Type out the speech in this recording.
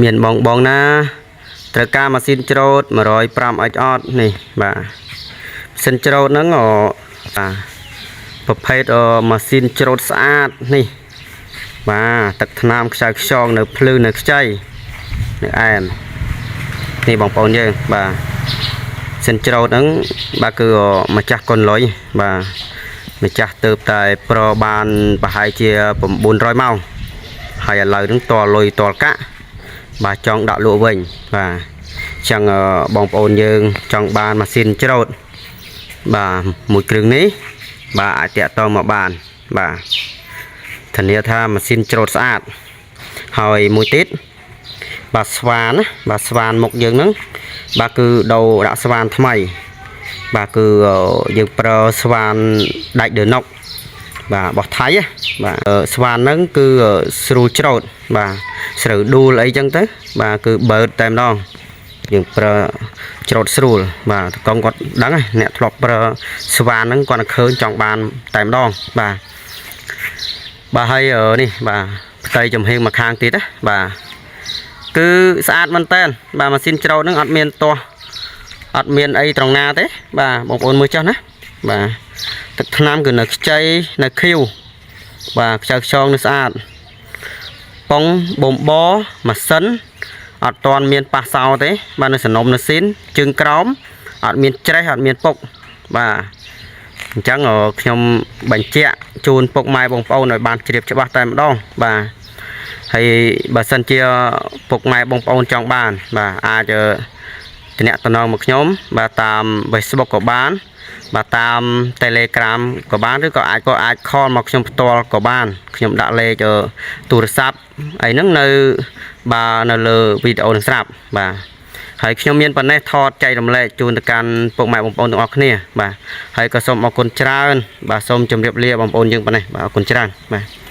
មានបងបងណាត្រូវការម៉ាស៊ីនច្រូត105 H អត់នេះបាទម៉ាស៊ីនច្រូតហ្នឹងអបាទប្រភេទម៉ាស៊ីនច្រូតស្អាតនេះបាទទឹកថ្នាំខ្ចៅខ្យងនៅភ្លឺនៅខ្ចីនៅអែមនេះបងប្អូនយើងបាទម៉ាស៊ីនច្រូតហ្នឹងបាទគឺម្ចាស់កុនលុយបាទម្ចាស់ទៅតែប្របានប្រហែលជា900ម៉ោងហើយឥឡូវហ្នឹងតលុយតលកាក់ បាទចង់ដាក់លក់វិញបាទអញ្ចឹងបងប្អូនយើងចង់បានម៉ាស៊ីនច្រូតបាទមួយគ្រឿងនេះបាទអាចតាក់ទងមកបានបាទធានាថាម៉ាស៊ីនច្រូតស្អាតហើយមួយទៀតបាទស្វានណាបាទស្វានមុខយើងហ្នឹងបាទគឺដូរដាក់ស្វានថ្មីបាទគឺយើងប្រើស្វានដាច់ដឺណុកបាទរបស់ថៃណាបាទស្វានហ្នឹងគឺស្រួលច្រូតបាទស្រូវដួលអីចឹងទៅបាទគឺបើតតែម្ដងយើងប្រើច្រូតស្រួលបាទតកងគាត់ដឹងហើយអ្នកធ្លាប់ប្រើស្វានហ្នឹងគាត់នឹងឃើញចង់បានតែម្ដងបាទបាទហើយនេះបាទផ្ទៃចំហៀងមកខាងទៀតណាបាទគឺស្អាតមែនតើបាទម៉ាស៊ីនច្រូតហ្នឹងអត់មានទាស់អត់មានអីត្រង់ណាទេបាទបងប្អូនមើលចុះណាបាទទឹកថ្នាំគឺនៅខ្ចីនៅខៀវបាទខ្ចៅខ្យងនៅស្អាតប៉ុងបំបម៉ាស៊ីនអត់ទាន់មានប៉ះសោទេបាទនៅសនំនៅស៊ីនជើងក្រោមអត់មានច្រេះអត់មានពុកបាទអញ្ចឹងខ្ញុំបញ្ជាក់ជូនពុកម៉ែបងប្អូនឲ្យបានជ្រាបច្បាស់តែម្ដងបាទហើយបើសិនជាពុកម៉ែបងប្អូនចង់បានបាទអាចតំណតំណងមកខ្ញុំបាទតាម Facebook ក៏បានបាទតាម Telegram ក៏បានឬក៏អាចក៏អាច call មកខ្ញុំផ្ទាល់ក៏បានខ្ញុំដាក់លេខទូរស័ព្ទអីហ្នឹងនៅបាទនៅលើវីដេអូនឹងស្រាប់បាទហើយខ្ញុំមានប៉ុណ្ណេះថតចែករំលែកជូនទៅកាន់ពុកម៉ែបងប្អូនទាំងអស់គ្នាបាទហើយក៏សូមអរគុណច្រើនបាទសូមជម្រាបលាបងប្អូនយើងប៉ុណ្ណេះបាទអរគុណច្រើនបាទ។